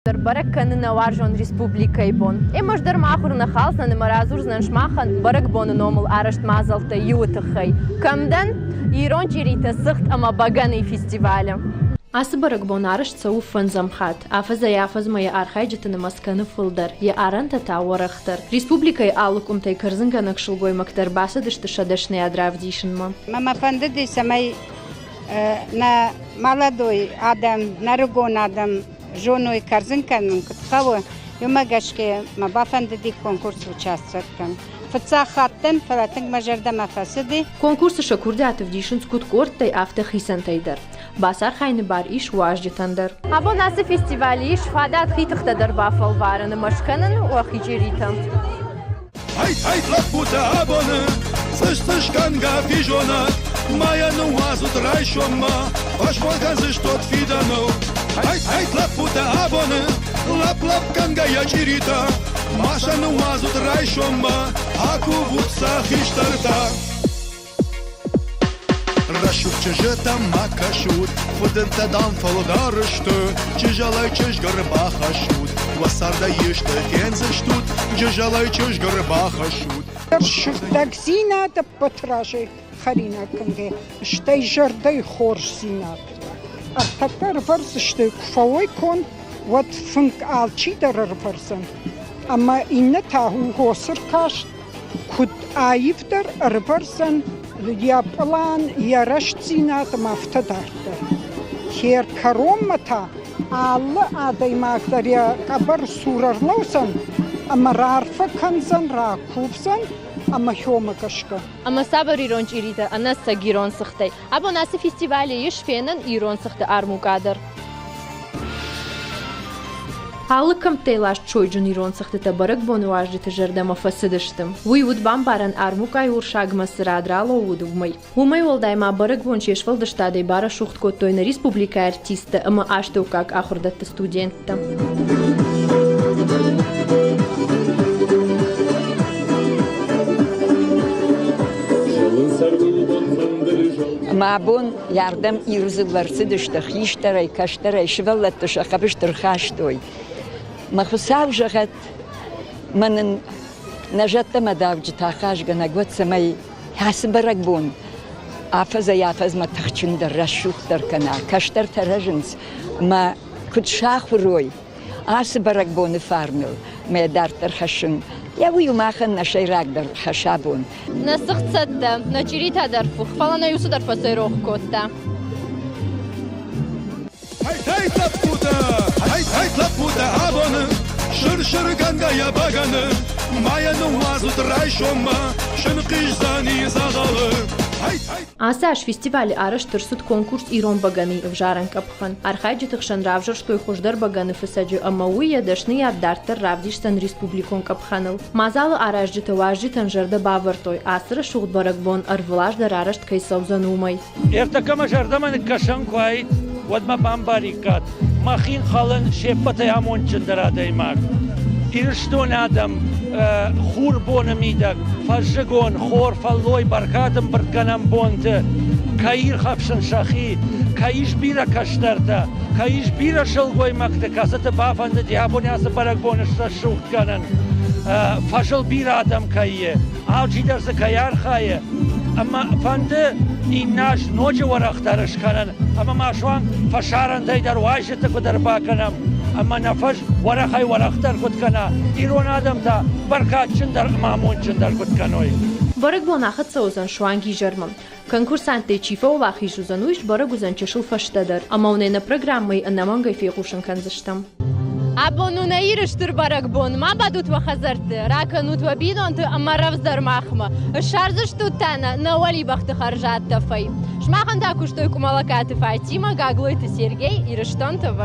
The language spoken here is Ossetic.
Дӕр бӕрӕг кӕны нӕ уарзон республикӕйы бон. Ӕмӕ ӕз дӕр мӕ ахуыр нӕ халдзӕн ӕмӕ радзурдзынӕн сымахӕн бӕрӕгбоны номыл арӕзт мадзӕлттӕй иуы тыххӕй. Кӕм дӕн? Ирон чъиритӕ цыхт ӕмӕ бӕгӕныйы фестивалы. Ацы бӕрӕгбон арӕзт цӕуы фӕндзӕм хатт. Афӕдзӕй-афӕдзмӕ йӕ архайджыты нымӕц кӕны фылдӕр, йӕ арӕнтӕ та уӕрӕхдӕр. Республикӕйы алы къуымтӕй кӕрдзынгӕнӕг сылгоймӕгтӕ ӕрбацыдысты сӕ дӕсныйад равдисынмӕ. Мӕ фӕндыди, цӕмӕй нӕ молодой адӕм, нӕ рыгон адӕм зоной кӕрдзын кӕнын куыд хъӕуы, уымӕ гӕсгӕ мӕ бафӕндыди конкурсы участвовать кӕнын. Фыццаг хатт дӕн, фӕлӕ тынг мӕ зӕрдӕмӕ фӕцыди. Конкурсы сӕ курдиат ӕвдисынц куыд къордтӕй, афтӕ хицӕнтӕй дӕр. Бацархайыны бар ис уазджытӕн дӕр. Абон ацы фестивалы ис фадат хи тыхтӕ дӕр бафӕлварын ӕмӕ скӕнын уӕхи чъиритӕ. Ай-ай, лӕппутӕ абоны цъыс-цъысгӕнгӕ физонӕг, ма йӕ ныууадзут райсоммӕ, фӕсмон кӕндзыстут фидӕныл. Ай-ай, лӕппутӕ абоны лӕпп-лӕпгӕнгӕ йӕ чъиритӕ, ма сӕ ныууадзут райсоммӕ, акувут сӕ хистӕртӕ. Рӕсугъд чызджытӕм ма кӕсут, фыдынтӕ, дам, фылдӕр сты. Чызджалӕй чызг ӕрбахӕссут, уӕ цардӕй исты фендзыстут. Чызджалӕй чызг ӕрбахӕссут. Сыгъдӕгдзинад ӕппӕт разӕй хӕринаг кӕнгӕ, стӕй зӕрдӕйы хорздзинад. Ӕртӕккӕ ӕрвӕрдзысты, куы фӕуой конд, уӕд фынг алчидӕр ӕрвӕрдзӕн. Ӕмӕ иннӕ та у хосы ркаст, куыд аивдӕр ӕрывӕрдзӕн йӕ пълан, йӕ рӕстдзинад ӕмӕ афтӕ дарддӕр. Хер кӕронмӕ та алы адӕймаг дӕр йӕ къӕбӕр цур ӕрлӕудзӕн ӕмӕ раарфӕ кӕндзӕн, ракувдзӕн ӕмӕ хиомӕ гӕсгӕ. Ӕмӕ цавӕр ирон чъиритӕ ӕнӕцӕг ирон цыхтӕй? Абон ацы фестивалы ис фенӕн ирон цыхты армукъа дӕр. Алы кӕмттӕй ласт сойджын ирон цыхтытӕ бӕрӕгбоны уазджыты зӕрдӕмӕ фӕцыдысты. Уый уыд бамбарӕн армукъайы урсагмӕ цы рад ралӕууыд, уымӕй. Уымӕй уӕлдай ма бӕрӕгбон се сфӕлдыстадӕй барӕсугъд кодтой нӕ республикӕйы артисттӕ ӕмӕ астӕуккаг ахуырдӕтты студенттӕ. Мӕ абон ардӕм Ирдзыл ӕрцыдысты хистӕрӕй, кӕстӕрӕй, сывӕллӕтты сӕ хъӕбысты рхастой. Мӕ Хуыцау зӕгъӕд, мӕ нын нӕ зӕдтӕ мӕ давджытӕ ахъазгӕнӕг уӕд, цӕмӕй ацы бӕрӕгбон афӕдзӕй-афӕдзмӕ тыхджындӕр, рӕсугъддӕр кӕна, кӕстӕртӕ рӕзынц ӕмӕ куыд сахуыр уой, ацы бӕрӕгбоны фарныл мӕ дарддӕр хӕссын. Йӕ уый у махӕн нӕ сӕйрагдӕр хӕс абон. Нӕ цыхт цӕттӕ, нӕ чъиритӕ дӕр фых, фӕлӕ нӕ иу цыдӕр фӕцӕйрох кодта. Хай-хай, лӕппутӕ! Хай-хай, лӕппутӕ, абоны сыр-сыргӕнгӕ йӕ бӕгӕны ма йӕ ныууадзут райсоммӕ, сынхъиздзӕни дзӕгъӕлы. Хай-хай! Ацы аз фестивалы арӕзт ӕрцыд конкурс Ирон бӕгӕныйы ӕвзарӕн къӕпхӕн. Архайджыты хсӕн равзӕрстой хуыздӕр бӕгӕныфыцӕджы ӕмӕ уый йӕ дӕсныйад дарддӕр равдисдзӕн республикон къӕпхӕныл. Мадзалы аразджытӕ уазджытӕн зӕрдӕ бавӕрдтой, ацы рӕсугъд бӕрӕгбон ӕрвылаз дӕр арӕзт кӕй цӕудзӕн, уымӕй. Ӕртӕккӕ мӕ зӕрдӕмӕ ныккӕсӕн куы уаид, уӕд мӕ бамбариккат, мӕхи нхъӕлын се ппӕтӕй амондджындӕр адӕймаг. Ирыстоны адӕм хурбоны мидӕг фӕззыгон хор, фӕллой, бӕркад ӕмбырдгӕнӕн бонты кӕй ирхӕфсынц сӕхи, кӕй ис бирӕ кӕстӕртӕ, кӕй ис бирӕ сылгоймӕгты, кӕцыты бафӕндыди абон ацы бӕрӕгбоны срӕсугъд кӕнын, фӕзыл бирӕ адӕм кӕй и, алчидӕр дзы кӕй архайы, ӕмӕ фӕнды иннӕ аз ноджы уӕрӕхдӕр скӕнын, ӕмӕ ма суанг фӕсарӕнтӕй дӕр уазджыты куыд ӕрбакӕнӕм, ӕмӕ нӕ фӕз уӕрӕхӕй-уӕрӕхдӕр куыд кӕна, ирон адӕм та бӕркадджындӕр ӕмӕ амондджындӕр куыд кӕной. Бӕрӕгбон ахӕццӕ уыдзӕн суанг изӕрмӕ. Конкурсанттӕй чи фӕуӕлахиз уыдзӕн, уый сбӕрӕг уыдзӕн чысыл фӕстӕдӕр, ӕмӕ уын нӕ программӕйы ӕнӕмӕнгӕй фехъусын кӕндзыстӕм. Абон у нӕ Иры стыр бӕрӕгбон. Ма бадут уӕ хӕдзӕртты, ракӕнут уӕ бинонты ӕмӕ рӕвдздӕр махмӕ. Ссардзыстут та нӕ нӕ уӕлибӕхты хӕрзад тӕфӕй. Сымахӕн та куыстой Къуымӕлӕгаты Фатимӕ, Гаглойты Сергей, Ирыстон ТВ.